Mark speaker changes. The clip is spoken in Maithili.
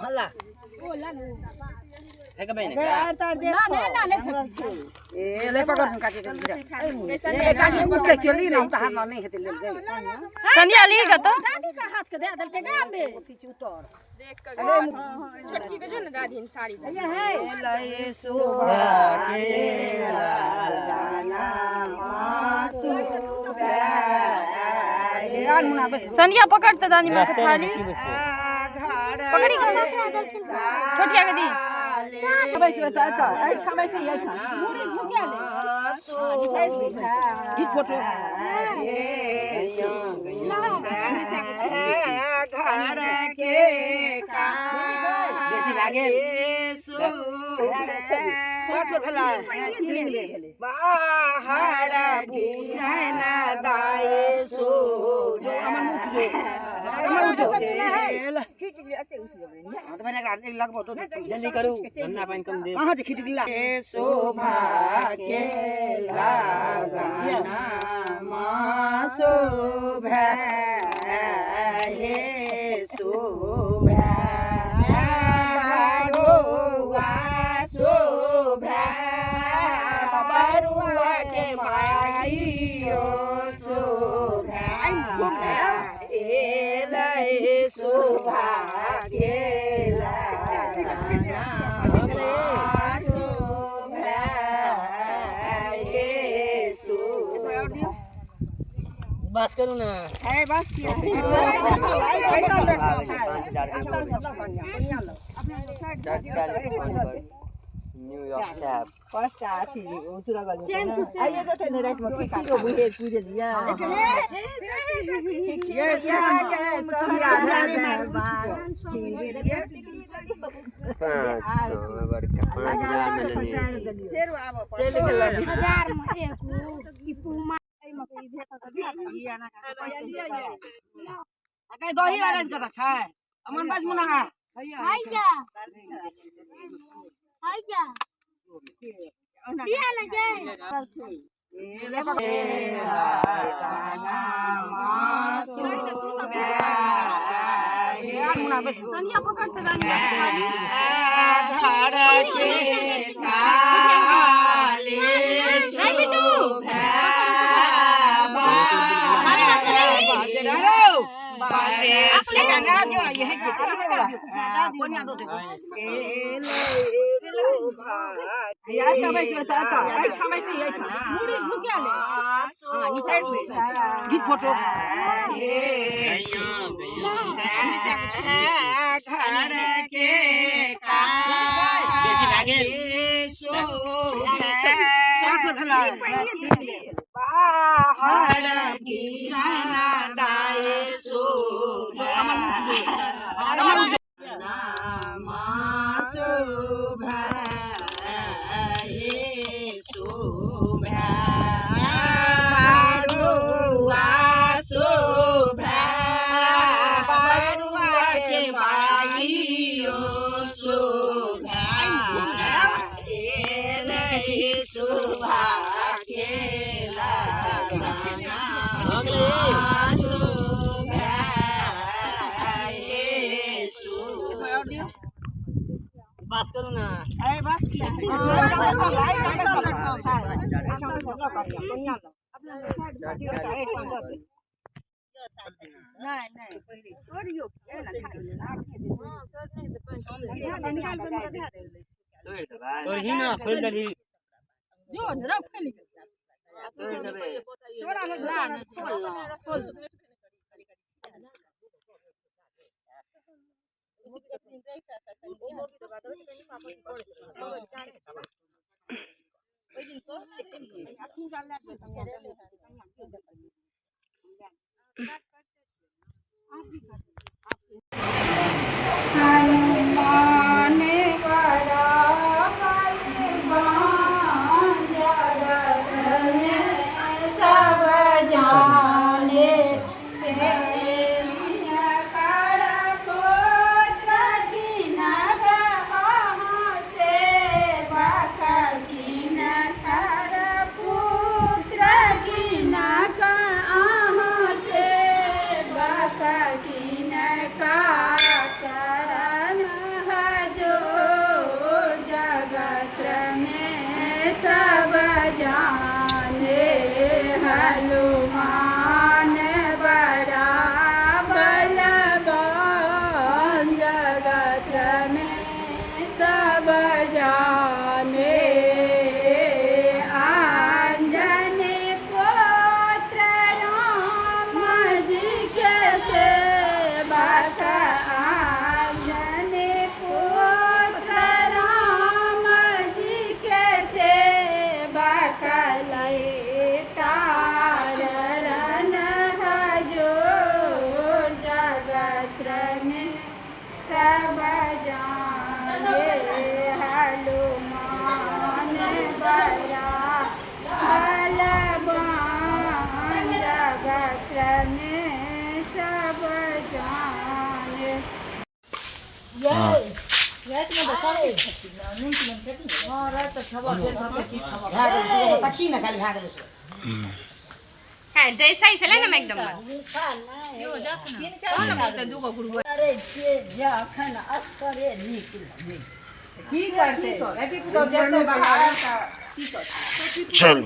Speaker 1: हल्ला ए ले पकड़ काटी के काटी मुके चली ना त हाथ नहीं हेते लेल गई।
Speaker 2: संध्या ली ग तो
Speaker 3: हाथ के दे देलकै गाम में।
Speaker 1: उतर
Speaker 2: देख के छोटकी के जो ने दादी साड़ी दे।
Speaker 1: ले शोभा के लाना
Speaker 2: संध्या पकड़ते दादी माँ के थाली पकड़ी छोटिया के दी।
Speaker 1: फोटो घर के बाहर भूषण दाए सो जो अमर मुख जो अमर मुख जो
Speaker 4: जल्दी करू, गन्ना पानी कम दे।
Speaker 1: कहाँ से खींच गिला शोभा के लगाना माँ शोभा हे शोभा बड़ुआ शोभा बड़ुआ के माइयो शोभा ए शोभा के लगाना शोभा हे शोभा।
Speaker 4: बस करू ना।
Speaker 1: है बस किया पैसा रखो।
Speaker 4: न्यूयॉर्क टैप
Speaker 1: फर्स्ट अथी उसरा आइए तो थे रात में की को बुझे पूजे दिया ये ये
Speaker 4: 500 बड़का 5000 में लेने।
Speaker 1: चल गेल
Speaker 3: हजार में एक ई पुमा
Speaker 1: दही अरेंज कर छै अमन बाज मुना
Speaker 3: हैया हैया दिया ना जाए।
Speaker 2: संध्या पकड़ते दादी
Speaker 1: घर के काले
Speaker 2: नहीं बिट्टू
Speaker 1: फोटो घर के बाहर दाए सो शोभा हे शोभा बड़ुआ शोभा बड़ुआ के माइयो शोभा ए शोभा के लगाना शोभा हे शोभा।
Speaker 4: बस करू ना।
Speaker 1: बस किया
Speaker 4: तोर ही ना खोल दली।
Speaker 3: जो न रख फैल गेल। हनुमान बड़ा बलवान जगत में सब जाने, कर पुत्र किनक अहाँ सेवक, किनकर पुत्र किनक अहाँ सेवक। हनुमान बड़ा बलवान जगत में सब जाने। अंजनी पुत्र राम जी के सेवक, अंजनी पुत्र राम जी के सेवक, लैता चरण हजूर जगत में सब जाने। हनुमान बड़ा बलवान जगत में सब जाने।
Speaker 2: हां जैसा ही चले ना एकदम।
Speaker 1: करै छियै जे अखन असगरे नीक लगै। की करतै?
Speaker 4: चलू।